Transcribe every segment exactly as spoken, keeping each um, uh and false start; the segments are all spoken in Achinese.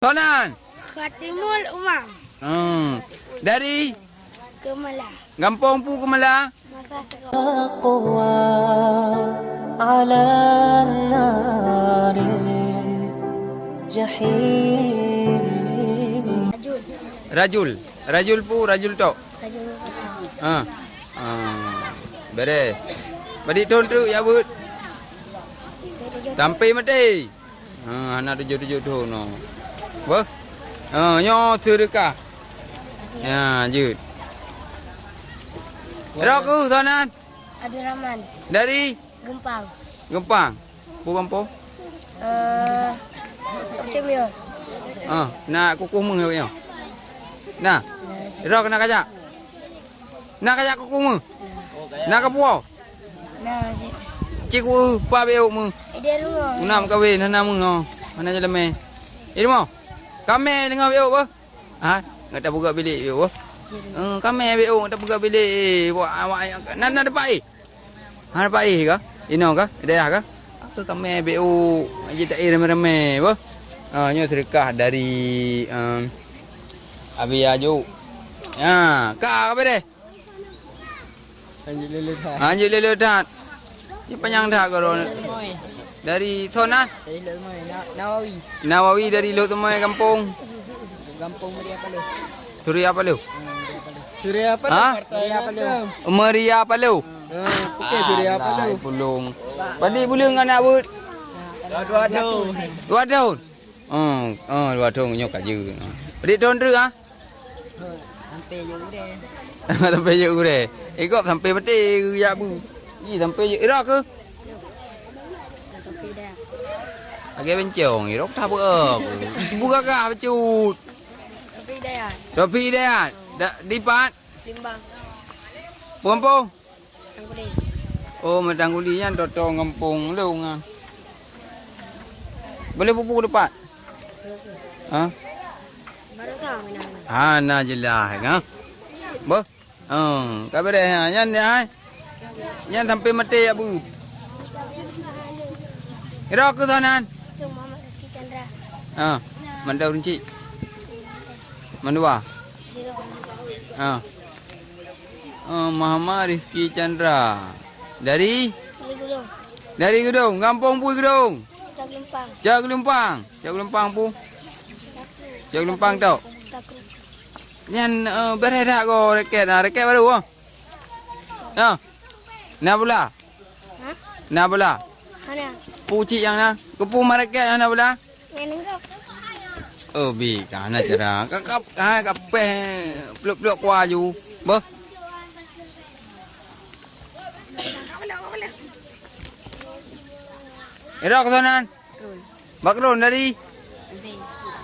Sonan. Khatimul Umam. Hmm. Dari? Keumela. Gampông peue Keumela? Masa Sekolah. Rajul. Rajul. Rajul peue? Rajul tok? Rajul. Ha. Ha. Beres. Padit thon treuk jak beuet? Sampai maté. Ha, hana tujoh-tujoh thon, no. Beuh? Ha, nyoe seudeukah. Ya, jeuet. Rok keuh, Sonan? Abdurrahman. Dari? Geumpang. Geumpang. Peue gampông? Eh, Cemil. Ah, na kukuh meuh nyoe. Nah. Rok na kajak? Na kajak kukuh meuh? Na kapuo? Nah, cik. Cik, uh, pa beu meuh. Ide rumah. Una meukawen, hana meuh, oh. Hana jalan meh. Ide rumah. Kamé deungoe beu, beuh. Ha? Ngat tapeugah bilik beu, beuh. Eh, kamé beu, ngat tapeugah bilik. Wah, awak, na, na dapat, eh? Ha, dapat, eh, ka? Inoe ka? Dayah ka? Aku kamé beu, jitair ramé-ramé, beuh. Ha, nyoe seudeukah dari, em, Abi Aju. Ha, ka, ka beu deh. Lanjut lele that. Lanjut lele that. Ni panyang that goro. Dari Sonan? Dari Lhokseumawe, Na-, Nawawi. Nawawi dari Lhokseumawe gampông. Gampông Meriah Paloh. Surya Paloh. Surya Paloh. Ha? Partai Meriah Paloh. Nasdem. Meriah Paloh. Ha, oke, Surya Paloh. Alah, pulung. Padit buleuen aneuk beuet? Dua, dua tahun. Dua tahun? Oh, oh, dua tahun nyoe ka jeuet. Padit thon treuk, ha? Sampai je ureueng. Sampai je ureueng. Eh, kok sampai maté geujak bu. Ih, sampai je. Ira ke? Lagèe bencong, ira tak apa. Bu gagah bacut. Rafi Hidayat. Rafi Hidayat. Da-, dipat? Limbang. Peue gampông? Matang Kuli. Oh, Matang Kuli nyan toto gampông lôn nyan. Boleh pupuk tepat? Ha? Baru tahu nama. Ha, na jeulaih, ha? Beuh? Oh, ka beureh, ha. Nyan, nyan, ha. Nyan sampai maté ya, Bu. Ira ke Sonan? Itu Muhammad Rizky Chandra. Ha, mantap runcik. Mandua. Ha. Oh, Muhammad Rizky Chandra. Dari? Dari Geudong. Dari Geudong. Gampông peue Geudong? Cot Geulumpang. Cot Geulumpang. Cot Geulumpang peue? Cot Geulumpang tok. Takru. Nyan, eh, beureh dak go raket? Ha, raket baru, ha? Ha. Na bola? Ha? Na bola? Hana. Peue cit nyang na? Keupeue ma raket nyang na bola? Nyan enggak. Oh, bi, ka na cara. Ka, ka, ha, ka peh pluek-pluek kuah ju. Beuh. Ira ke Sonan? Background dari?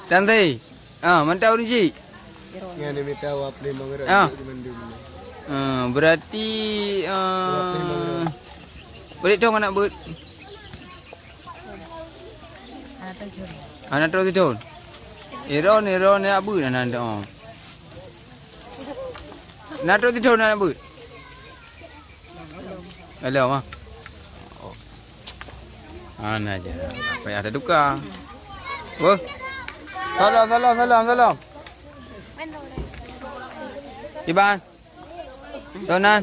Santai. Ah, mantap ureueng cik. Nyan dia minta wap lima orang. Ah. Ah, berarti, ah, balik dong anak beuet. Anak terus dong. Iron, Iron, ya beuet anak dong. Anak terus dong anak beuet. Hello, ma. Oh. Ana je. Payah ada duka. Oh. Salam, salam, salam, salam. Iban. Tonan.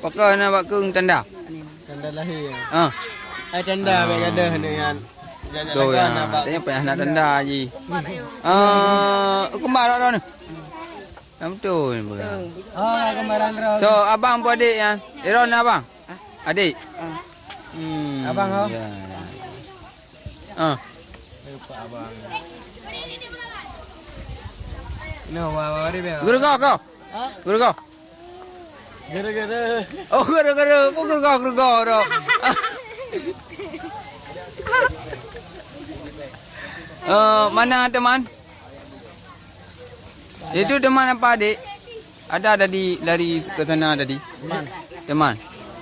Pakai na bak keung tanda. Tanda lahir. Ah. Ai tanda bak gadoh ni kan. Jajak lagu na bak. Tanya payah nak tanda ji. Ah, kembar orang ni. Nah, betul ni, Bang. Oh, gambaran roh. So, abang pun adik nyan? Iron abang? Adik? Ah. Hmm, abang, oh. Ya, ya. Ah. Lupa abang. No, wa, wa, wa, wa. Guru kau, kau? Hah? Guru kau? Gara-gara. Oh, gara-gara. Apa guru kau, guru kau, bro? Eh, mana teman? Itu teman apa, adik? Ada tadi lari ke sana tadi. Teman. Teman.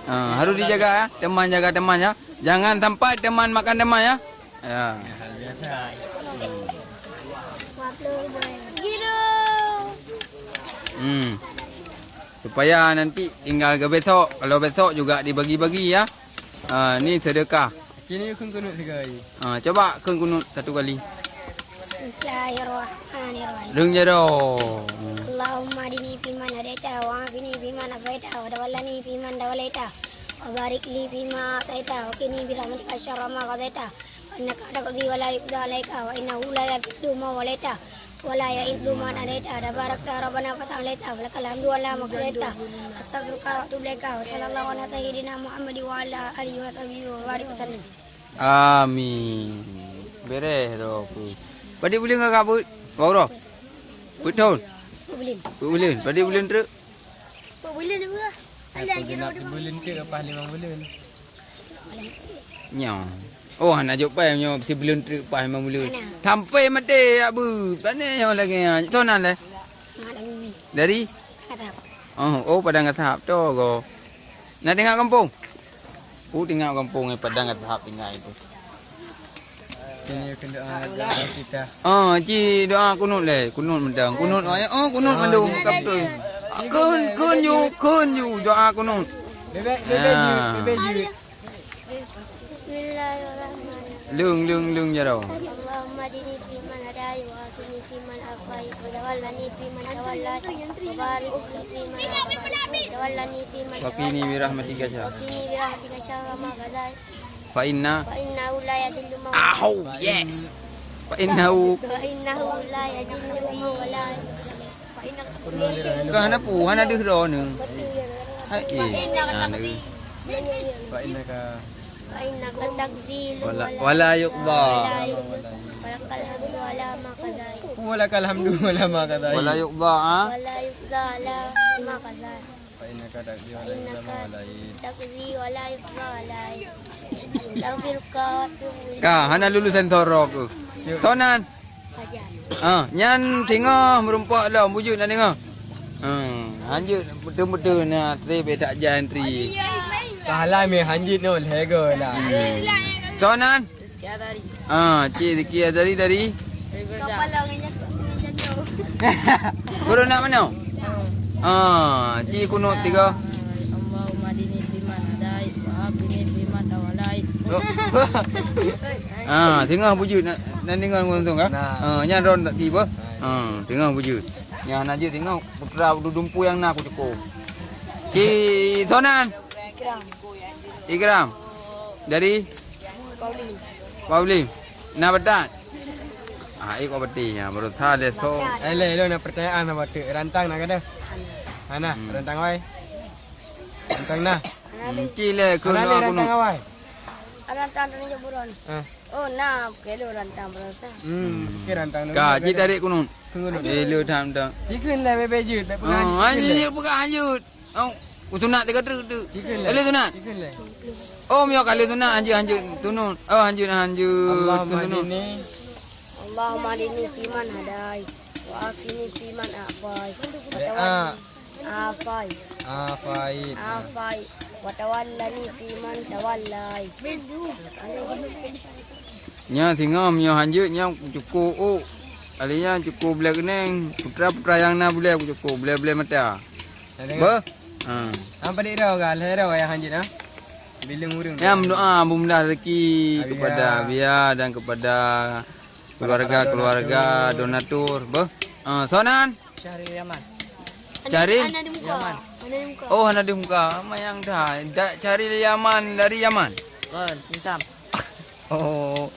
Ha, harus dijaga, ya. Teman jaga teman, ya. Jangan sampai teman makan teman, ya. Ya. Hmm. Supaya nanti tinggal ke besok. Kalau besok juga dibagi-bagi, ya. Ha, ni sedekah. Sini kheun kunut tiga kali. Ha, coba kheun kunut satu kali. Bismillahirrahmanirrahim. Leueng jaroe. Allahumma hdini fiman hadaita, wa afini fiman afaita, wa tawallani fiman tawallaita, wa barik li fima a'taita, wa qini bi rahmatika syarra ma qadaita, fa innaka taqdi wa la yuqda alaika, wa innahu la yadhillu man walaita, wa la yu'izzu man adaita, tabarakta rabbana wa ta'alaita, wa lakal hamdu ala ma qadaita, astaghfiruka wa atubu ilaika, wa sallallahu ala sayyidina Muhammad wa ala alihi wa sahbihi wa barik wa sallim. Amin. Beres dah aku. Padit buleuen kakak buet? Bau roh? Buet thon? Buleuen. Buet buleuen. Padit buleuen treuk? Buleuen apa? Aku genap buleuen treuk lepas limong buleuen. Nyoe. Oh, hana jok pai nyoe sibuleuen treuk lepas limong buleuen. Hana. Sampai maté yak bu. Pane nyoe lagèe nyan. Soe nan lé? Mak Dami. Dari? Katap. Oh, oh, Padang Kasap. To go. Na tinggai gampông? Oh, tinggai gampông, eh, Padang Kasap tinggai itu. Kini kena doa kita. Ah, ci doa kunut lé, kunut mantong. Kunut, oh, kunut mandum, bukan betul. Kun, kun ju, kun ju doa kunut. Bebek, bebek ju, bebek ju. Bismillahirrahmanirrahim. Leueng, leueng, leueng jaroe. Allahumma hdini fiman hadait, wa afini fiman afait, wa tawallani fiman tawallait, wa barik li fima a'tait, wa tawallani fiman Wa qini bi rahmatika syarra. Wa qini bi rahmatika syarra ma qadait. Fa inna. Fa innahu la yadhillu man. Ahu, yes. Fa innahu. Fa innahu la yadhillu man walait. Ka hana pu, hana deuh droeneuh. Hai, eh, hana deuh. Fa innaka. Fa innaka taqdi Wala, wala yuqda. Wala yuqda. Walakal hamdu ala ma qadait. Walakal hamdu ala ma qadait. Wala yuqda, ha? Wala yuqda ala ma qadait. Fa innaka taqdi wala yuqda alaik. Taqdi wala yuqda alaik. Astaghfiruka wa atubu ilaik. Ka, hana lulus sensor roh ku. Tonan. Ah, nyan singoh meurumpok lom, bujut na singoh. Hmm, hanjeuet beutôi-beutôi na, tri beda jan tri. Salah meh hanjeuet nyoe lego lah. Hmm. Tonan? Rizky Azhari. Ah, Cik Rizky Azhari dari? Dari Berda. Kepala ngan jadual. Guru nak mana? Ah, Cik kunut tiga. Allahumma hdini fiman hadait, wa afini fiman tawallait. Oh. Ah, singoh bujut nak, nak dengar langsung kah? Nah. Ah, nyan ron tak tiba. Ah, singoh bujut. Nyan hana jeuet singoh putra dumpu nyang na kucukô. Ki Sonan. Ikram. Dari? Paulim. Paulim. Na batat? Ah, iko beti nya, berusaha deh so. Eh, le, le, na pertanyaan apa tu? Rantang nak ada? Hana, rantang wai. Rantang na. Hmm, ci le, keu Hana le na rantang gunung. Awai. Rantang tadi je buron. Ah. Oh, na, kelo rantang berusaha. Hmm, ke rantang dulu. Ka, ci tarik gunung. Tunggu dulu. Eh, le, dam, dam. Cikun le, bebe jut, bebe Oh, pegang. Hanya Cikun le. Dia pegang hanyut. Oh, sunat tiga truk tu. Cikun le. Ada sunat? Cikun le. Oh, mio kali sunat, hanjut, hanjut, tunun. Oh, hanjut, hanjut, Allahumma tunun. Hdini. Allahumma hdini fiman hadait. Wa afini fiman afait. Wa Eh, ah. tawallani. Afait. Afait. Afait. Wa tawallani fiman tawallait. Nyan singoh, mio hanjut, nyan cukup, oh. Kali nyan cukup bulèe keuneng. Putra-putra nyang na bulèe cukup, bulèe-bulèe mata. Ada Beuh? Ha. Sampai di rau kan, hai rau yang hanjut, ha? Bilang urang. Yang berdoa, memudah rezeki Abia. Kepada Abia dan kepada keluarga-keluarga donatur. Beuh? Ha, Sonan? Syahril Yaman. Syahril? Ana di muka. Yaman. Ana di muka. Oh, ana di muka. Mayang dah. Da-, Syahril Yaman dari Yaman? Kon, Nizam. Oh,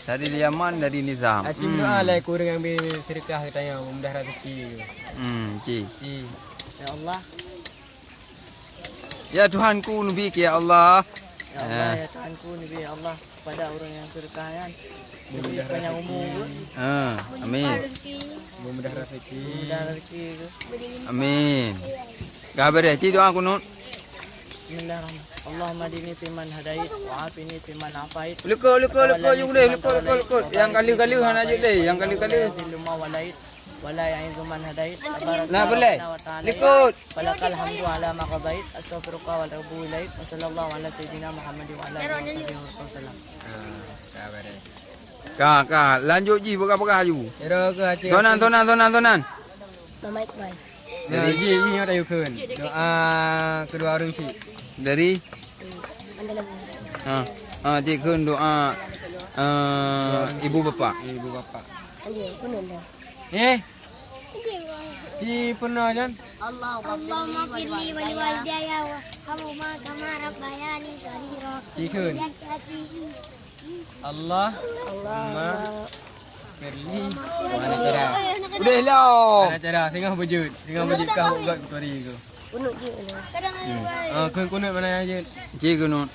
dari Yaman, dari Nizam. Acim Hmm. doa lah kurang ambil sedekah katanya, mudah rezeki. Hmm, ci. Ci. Ya Allah. Ya Tuhanku, nubik ya Allah. Ya Allah, Eh. ya Tuhanku, nubik ya Allah kepada orang yang sedekah kan. Beri panjang umur. Ha, amin. Memudah rezeki. Memudah rezeki. Amin. Ka beres, ci doa kunut. Bismillahirrahmanirrahim. Allahumma hdini fiman hadait, wa afini fiman afait. Leko, leko, leko, Tawallani yuk deh, fiman leko, leko, tawallait, leko. Wa Yang barik kali-kali li fima hana jeuet deh, a'tait, yang wa kali-kali. la yadhillu man walait, wa la yu'izzu man hadait. Tabarakta Nah, boleh. rabbana wa ta'ala. Likot. Falakal hamdu ala ma qadait. Astaghfiruka wa atubu ilaik. Wa sallallahu ala sayyidina Muhammadin wa ala alihi wa sahbihi wa sallam. Ah, ka beres. Ka, ka. Lanjut ji, peugah-peugah ju. Ira ke Aceh? Sonan, Sonan, Sonan, Sonan. Mama Iqbal. Jadi, Nah, ji, ni ada yukun. Doa kedua orang si. Dari? Mandala. Ha. Ha, ji kheun doa, eh, ibu bapa. Ibu bapa. Kunut dah. Eh. Di pernah kan? Allahumma firli wa liwalidayya warhamhuma kama rabbayani shaghira. Cikun. Allah. Allahumma firli. Mana cara? Udah lah. Mana cara? Tengah bujut. Tengah bujut kah ugat kuturi tu. Kunut je. Hmm. Ah, kun-, kunut mana je? Cikun.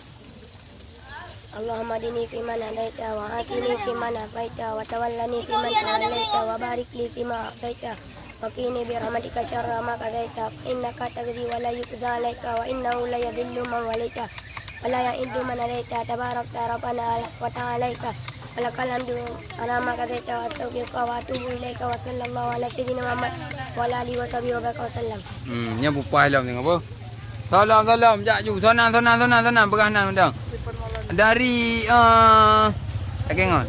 Allahumma hdini fiman hadaita wa afini fiman afaita wa tawallani fiman tawallaita wa barik li fima a'taita wa qini bi rahmatika syarra ma qadaita fa innaka taqdi wa la yuqda alaika wa innahu la yadhillu man walaita wa la ya'izzu man alaita tabarakta rabbana wa ta'alaita wa lakal hamdu ala ma qadaita wa astaghfiruka wa atubu ilaika wa sallallahu ala sayyidina Muhammad wa ala alihi wa sahbihi wa baraka wa sallam. Hmm, nyan pupah lom tengok apa? Salam, salam, jak ju. Sonan, sonan, sonan, sonan. Peugah nan mantong. Dari, eh, Lakée Ngon.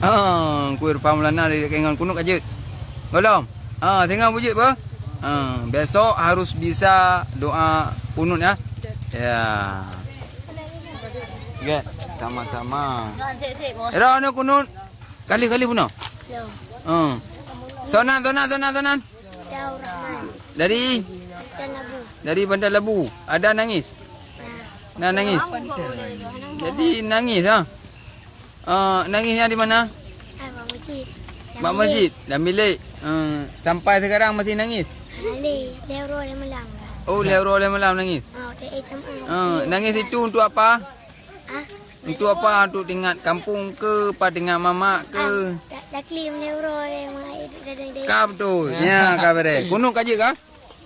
Ah, Ku Irfan Maulana dari Lakée Ngon. Kunut ka jeuet. Golom. Ah, singoh bujeuet beuh. Ah, besok harus bisa doa kunut ya. Ya. Oke, sama-sama. Ira anu kunut. Kali-kali bunoe. Ya. Ah. Sonan, sonan, sonan, sonan. Daur Rahman. Dari? Bandar Labu. Dari Bandar Labu. Ada nangis? Nah. Nah, nangis. Jadi nangis ha? Eh, nangisnya di mana? Ah, bak masjid. Bak masjid, dalam bilik. Eh, sampai sekarang masih nangis? Lhèe, lhèe uroe lhèe malam. Oh, lhèe uroe lhèe malam nangis? Ah, tak, eh, tak, eh. Eh, nangis itu untuk apa? Ah? Untuk apa? Untuk teuingat kampung ke, apa teuingat mamak ke? Ah, tak, tak klim lhèe uroe lhèe malam, eh, tak ada, tak ada. Ka beutôi. Ya, ka beureh. Kunut ka jeuet ka?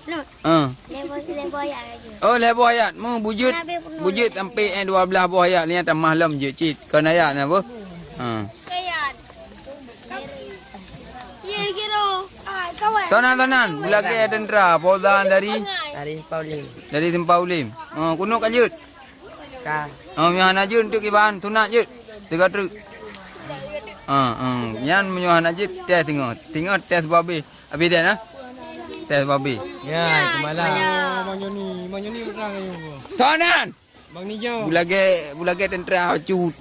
Kunut. Ha. Lhèe boh, lhèe boh ayat aja. Oh, lhèe boh ayat. Mu bujeuet, bujeuet sampai, eh, dua belas boh ayat ni tamah lom jeuet cit. Kon ayat na boh. Ha. Ye, kira. Ah, kawan. Tonan, tonan. Bulagée teuntera. Fauzan dari? Dari Simpang Ulim. Dari Simpang Ulim. Ha, kunut ka jeuet? Ka. Oh, meunyoe hana jeuet untuk kiban, sunat jeuet. Tiga truk. Ha, ha. Nyan meunyoe hana jeuet, tes singoh. Singoh tes babeh. Abi dah nah? Tes babeh. Ya, itu malah. Oh, Bang Joni, Bang Joni pernah kayu. Tonan! Bang Nijau. Bulagée, bulagée teuntera cut.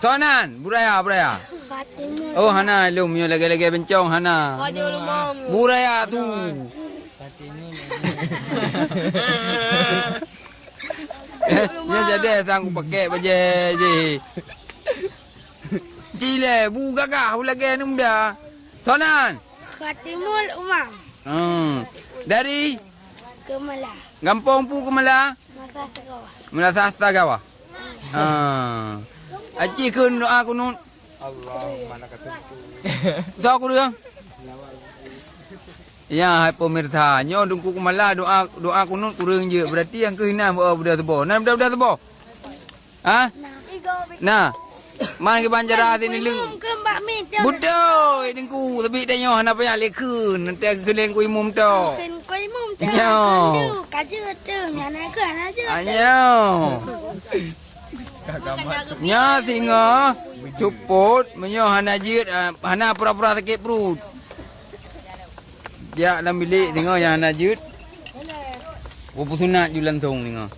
Tonan, buraya, buraya. Fatimah. Oh, hana lom, meunyoe lagée-lagée bencong, hana. Buraya tu. Nyan jadi sang kupakée bajée jih. Cilée, bu gagah, bu lagée aneuk muda. Tonan. Khatimul Umam. Hmm. Dari? Keumala. Gampông pu Keumala? Meunasah Tagawa. Meunasah Tagawa. Ha. Aci kheun doa kunut. Allahumma laka sumtu. Soe kureueng? Ya, hai pemirsa, nyoe Teungku Keumala doa, doa kunut kureueng jeuet. Berarti nyang keuh inan beu-, beuda teuboh. Nan beuda-beuda teuboh? Ha? Nah. Man kiban cara sini leueng. Beutôi, Teungku. Tapi tanyoe hana payah lé kheun. Nanti keuneuk ku imum tok. Nyoe. Ka jeuet tu, nyan aku hana jeuet. Nyoe singoh, cupot, meunyoe hana jeuet, ah, hana pura-pura sakét pruet. Jak lam bilék singoh nyang hana jeuet. Bupeusunat ju langsong singoh.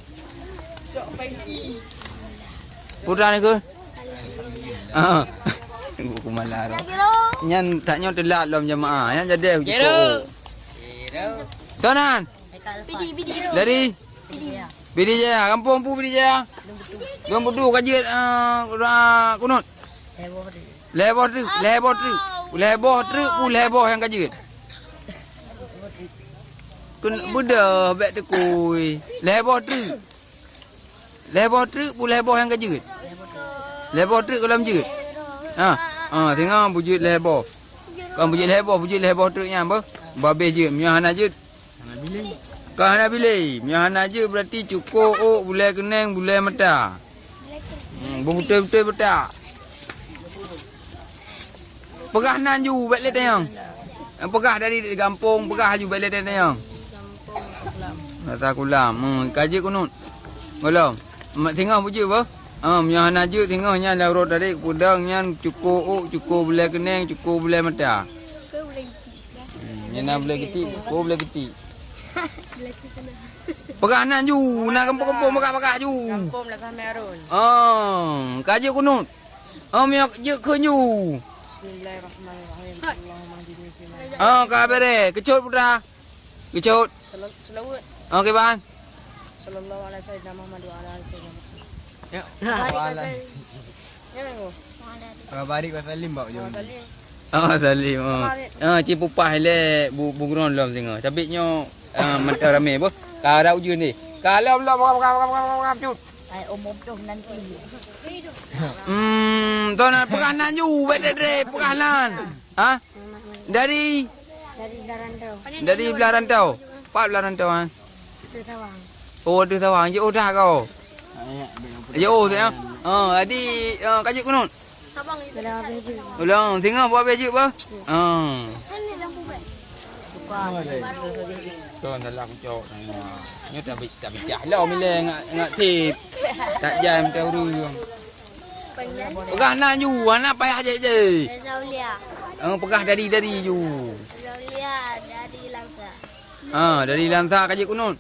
Putra ni ke? Ah. Buku malar. Nyan tak nyoe teulat lom jamaah. Nyan jadi hujan. Tonan. Dari? Pidie Jaya, gampông pu Pidie Jaya? Dong Budu ka jeuet, eh, kunut. Lhèe boh treuk, lhèe boh treuk. Lhèe boh treuk pu lhèe boh nyang ka jeuet. Keu beudôh bèk teukui. Lhèe boh treuk. Lhèe boh treuk pu lhèe boh nyang ka jeuet. Lhèe boh treuk gohlom jeuet. Ha, ha, singoh bujeuet lhèe boh. Kon bujeuet lhèe boh, bujeuet lhèe boh treuk nyan beuh. Babeh jeuet, meunyoe hana jeuet. Ka hana bilé. Meunyoe hana jeuet, berarti cukôp ôk, bulèe keunèng, bulèe mata. Hmm, beutôi-beutôi beutak. Peugah nan ju, bèk lé tanyong. Peugah dari gampông, peugah ju, bèk lé tanyong. Rasa kulam. Hmm, ka jeuet kunut. Gohlom. Mak singoh bujeuet beuh. Ha, meunyoe hana jeuet singoh nyan lam uroe tadi peudong nyan cukôp ôk, cukôp bulèe keunèng, cukôp bulèe mata. Hmm, nyan na bulèe geutik, cukôp bulèe geutik. Peugah nan ju, na gampông-gampông peugah-peugah ju. Gampông Meunasah Meuharôn. Oh, ka jeuet kunut. Oh, meunyoe jeuet kheun ju. Bismillahirrahmanirrahim. Allahumma hdini fi man. Oh, ka bereh. Keucut putra. Keucut. Sel-, selawat. Oh, kiban. Sallallahu alaihi wasallam Muhammad wa ala ali sayyidina Muhammad. Ya. Wa ala ali. Ya, Minggu. Wa barik wa sallim bak ujung. Wa sallim. Oh, sallim. Oh. Wa barik. Ah, ci pupah lé bu, bu Gron lom singoh. Tapi nyoe, ah, mantap ramé boh. Ka ada ujeuen ni. Ka lom, lom, lom, lom, lom, lom, lom, cut. Ai, umum tu nanti. Hmm, tu nak peugah nan ju, betul deh, peugah nan. Ha? Dari? Dari Belah Rantau. Dari Belah Rantau. Pat Belah Rantau, ha? Ateueh Sawang. Oh, ateueh Sawang. Jeuet oh dah kau. Jeuet oh, ya. Ha, jadi, ha, ka jeuet keunoe. Ulang habéh jeuet. Ulang, singoh buat habéh jeuet bah? Ha. Kon dalam cok. Nyoe tak bi-, tak bijah lah mileh ngak, ngak tip. Tak jam tak urus. Peugah nan ju, hana payah jai-jai. Zaulia. Oh, peugah dari, dari ju. Zaulia dari Langsa. Ha, dari Langsa ka jeuet keunoe.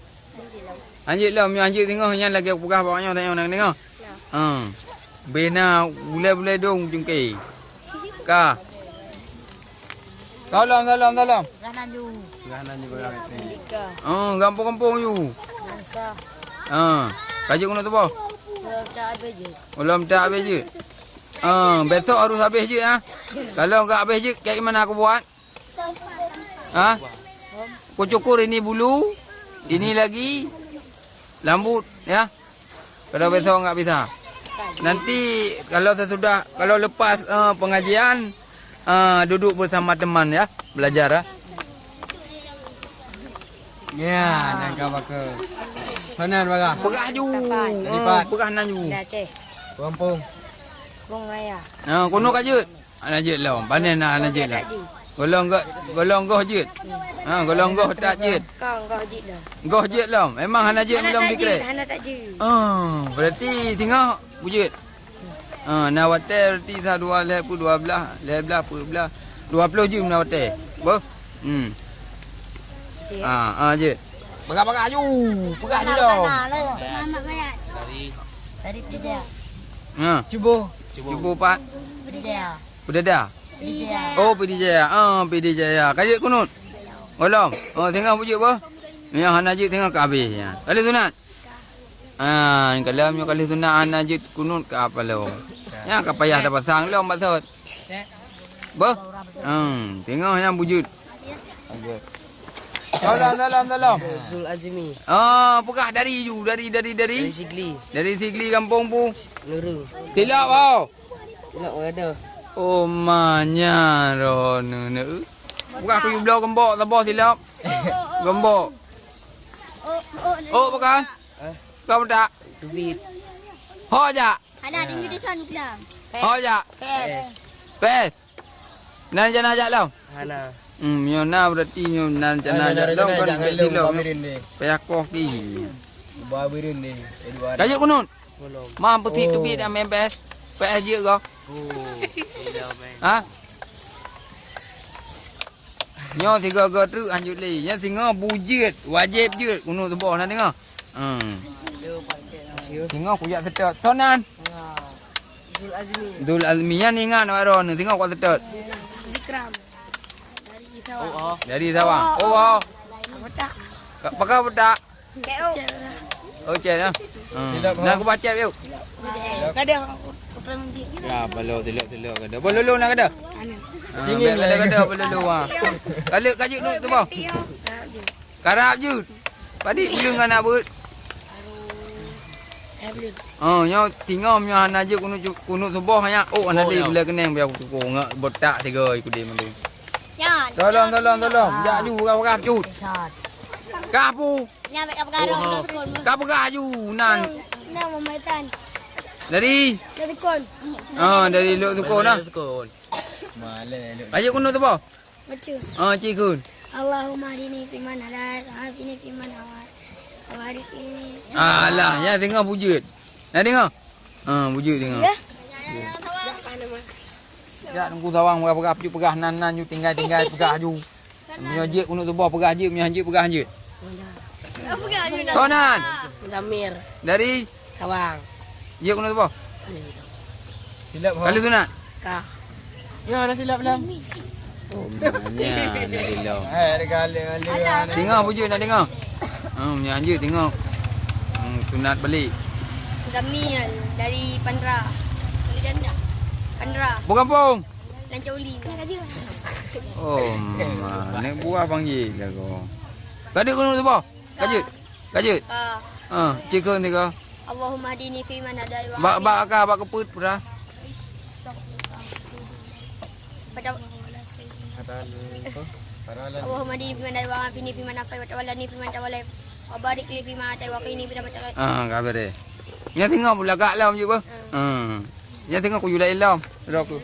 Hanjeuet lom, nyoe hanjeuet singoh nyan lagèe peugah bak nyoe tanyoe nang deungoe. Ha. Bena bulai-bulai dong jungke. Ka. Tolong, tolong, tolong. Peugah nan ju. Peugah nan ju, peugah nan ju. Oh, gampông-gampông ju. Langsa. Ha. Ka jeuet keunoe tuboh. Belum tak habéh jeuet. Belum tak habéh jeuet. Ha, besok harus habéh jeuet, ha. Kalau enggak habéh jeuet, kayak gimana aku buat? Ha? Kucukur ini bulu, ini lagi lambut, ya. Kalau besok enggak bisa. Nanti kalau sesudah, kalau lepas, eh, pengajian, eh, duduk bersama teman, ya, belajar, ya. Ya, dan kau baka. Sana, baka. Peugah ju. Dari Pat. Peugah nan ju. Dari Aceh. Kampung. Kampung Raya. Ha, keunoe ka jeuet. Hana jeuet lom. Panen na hana jeuet lom. Golom goh, golom goh jeuet. Ha, golom goh tak jeuet. Kong goh jeuet lom. Goh jeuet lom. Memang hana jeuet lom sikrek. Hana tak jeuet. Oh, berarti singoh bujeuet. Ha, na watèe berarti sa dua lhèe peuet dua blah, lhèe blah peuet blah. Dua ploh jeuet na watèe. Boh? Hmm. Ha, ha, jeuet. Peugah-peugah ju. Peugah ju dong. Dari, dari Pidie Jaya. Ha. Cubo. Cubo pat. Pidie Jaya. Pidada. Pidie Jaya. Oh, Pidie Jaya. Ah, Pidie Jaya. Ka jeuet keunoe? Golom. Oh, singoh bujeuet boh? Nyoe hana jeuet singoh ka habéh nyan. Ka lheuh sunat? Ah, kalheuh nyoe ka lheuh sunat hana jeuet keunoe ka apa lom. Nyan ka payah tapasang lom maksud. Boh? Hmm, singoh nyan bujeuet. Tolong, tolong, tolong. Zul Azmi. Ah, peugah dari ju, dari, dari, dari? Dari Sigli. Dari Sigli gampông pu? Nurul. Tilap, oh. Nak berada. Oh, ma nyan droeneuh. Bukan aku yue bloe geumbok saboh silop. Geumbok. Oh, bukan? Hah? Kau tak? Tubit. Ho jak. Ada di Indonesia nukla. Ho jak. Pes. Pes. Nan jana jak lom. Hana. Hmm, nyoe na berarti nyoe nan jana jak lom kan silop. Payah koh ki. Ba bireuen deh. Kajak kunut. Belum. Mam peusit teubiet dah main P S. P S jeuet goh. Oh, iya, main. Ha? Nyoe sigoe-goe treuk hanjeuet lé. Nyoe singoh bujeuet, wajéb jeuet kunut suboh na deungoe. Hmm. Singoh kujak seutôt. Soe nan? Zul Azmi. Zul Azmi nyan ingat awak droeneuh singoh kuseutôt. Zikram. Dari Sawang. Oh, oh. Dari Sawang. Oh, oh. Apa tak? Ka-, pakon petak? Cek, oh. Oh, cek, ah. Hmm. Silap, nah, oh. Aku baca, yuk. Kada, aku pernah uji. Ya, balok, silap, silap, kada. Boleh, boleh, nak kada? Anu. Ah, sini biar lah. Kada, kada, boleh, boleh, ah. Kalau kajut tu, tu, bah. Karap je. Karap je. Padi, belum anak buet. Aduh. Eh, belum. Oh, nyoe tingom nyoe hana jeuet kunut ju-, kunut suboh nyan. Oh, hana lé, ya. Bila keuneng biar aku tukong ngak botak tiga ikut dia mending. Nyan. Tolong, tolong, tolong. Ah. Jak ju, peugah-peugah cut. Kapu. Nyan bèk ka peugah rong, dua sekon. Ka peugah ju nan. Nang, nang, Muhammad Tan. Dari? Dari Kon. Ah, dari Lok Sukon nah. Dari Lok Sukon. Ayo kunut tu, bah. Baca. Ah, cikun. Allahumma hdini fiman hadait, wa afini fiman afait. Wa barik li. Alah, ya tengah bujut. Nah, tengok. Ha, bujut tengok. Ya. Ya, Teungku Sawang peugah-peugah, peugah nan-nan ju, tinggai-tinggai peugah ju. Meunyoe jeuet kunut suboh peugah jeuet, meunyoe jeuet peugah jeuet. Soe nan? Zamir. Dari? Sawang. Jeuet kunut suboh? Silap, ha? Kali sunat? Ka. Ya, dah silap lam. Oh, nya, na silap. Eh, ada galak-galak. Tengok, bujur nak tengok. Hmm, nya anjir tengok. Hmm, sunat balik. Kami dari Pandra. Pandra. Bukan pong. Lancah Uli. Oh, ma, nek buah panggil jago. Tadi kau tu apa? Kajut. Kajut. Ah. Ah, cikgu ni kau. Allahumma hdini fi man hadait wa Bak, bak ka, bak keput pura. Pada Allahumma hdini fi man hadait wa afini fi man afait wa tawallani fi man tawallait wa barik li fi ma atait wa qini bi rahmatika. Ah, kabar deh. Nya tengok pula gak lam je bah. Hmm. Nya tengok ku julai lam. Rok.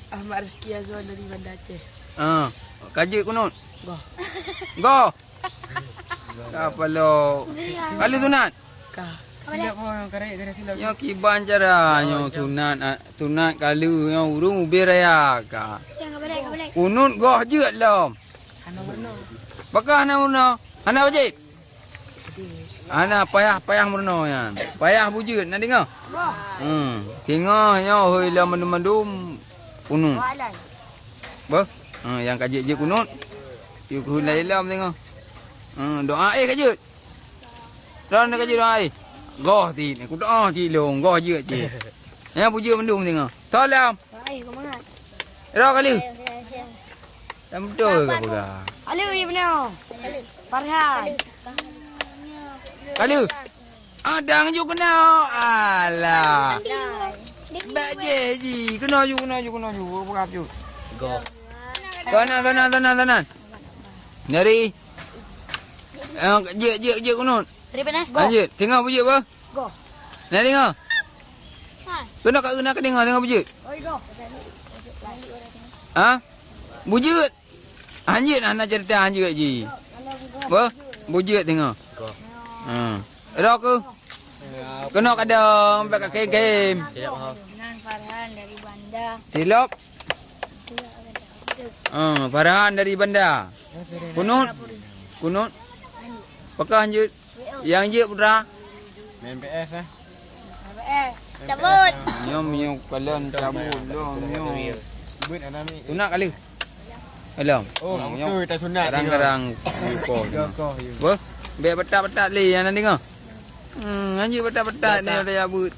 Ahmad Rizki Azwan dari Banda Aceh. Ah, kajut kunut. Goh. Goh. Ka palo. Kalu sunat. Ka. Silap oh, karet, karet silap. Nyo kiban cara nyo sunat, ah, sunat kalu nyo ureueng ubé raya ka. Kunut goh jeuet lom. Hana meurunoe. Pakah hana meurunoe? Hana wajib. Hana payah-payah meurunoe nyan. Payah bujeuet, na deungoe? Hmm. Deungoe nyoe hôi lom mandum-mandum kunut. Beuh? Ha, nyang ka jeuet-jeuet kunut. Yue keuheun lom deungoe. Hmm, doa eh ka jeuet. Ron ka jeuet doa eh. Goh ti, ku doa ti long, goh jeuet ti. Nyang bujeuet mandum deungoe. Tolong. Doa eh, keu mangat. Ro kali. Dah betul ke aku dah? Alu ni benar. Farhan. Kalu. Ah, dang ju kena. Alah. Bak je ji. Kena ju, kena ju, kena ju. Berap ju. Go. Tanan, tanan, tanan, tanan. Dari. Eh, jek, jek, jek kunut. Dari mana? Go. Lanjut. Tengok bujeuet apa? Go. Nah, tengok. Kena kat kena ke tengok, tengok bujeuet. Oi, go. Ha? Bujeuet. Hanjeuet hana cerita hanjeuet ji. Bah, bujeuet tengok. Ha. Ro ku. Kena kadang bak kem-kem. Nan Farhan dari Banda. Silop. Ha, Farhan dari Banda. Kunut. Kunut. Pakah hanjeuet. Yang jeuet putra. Main P S eh. Cabut. Nyoe, nyoe, kalian cabut dong, nyoe. Buet anak mi. Sunat kali. Alam. Oh, nyoe, betul, tak sunat. Garang-garang. Yuko. Yuko, yuko. Beuh, bek petak-petak le, yang nanti ngah. Hmm, anjing petak-petak ni ada jabut.